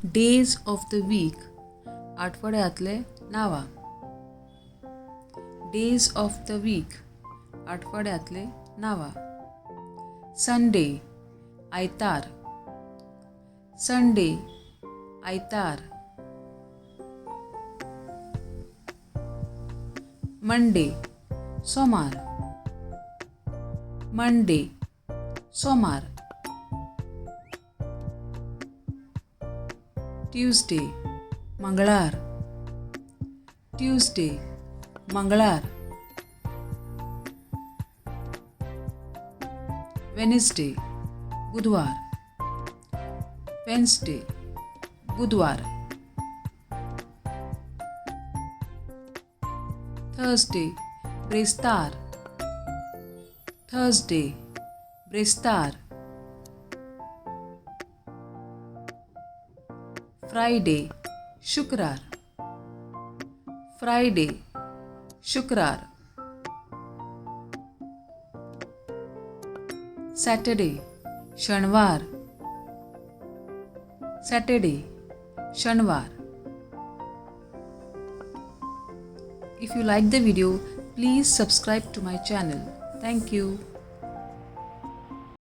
Days of the week, आठवड्यांतले नांवां. Days of the week, आठवड्यांतले नांवां. Sunday, आयतार. संडे, आयतार. मंडे, सोमार. मंडे, सोमार. ट्युजडे, मंगळार. ट्युजडे, मंगळार. वेनसडे, बुधवार. वेन्सडे, बुधवार. थर्सडे, ब्रेस्तार. थर्सडे, ब्रेस्तार. फ्रायडे, शुक्रार. फ्रायडे, शुक्रार. सॅटर्डे, शेनवार. सॅटर्डे, शेनवार. If you like the video, please subscribe to my channel. Thank you.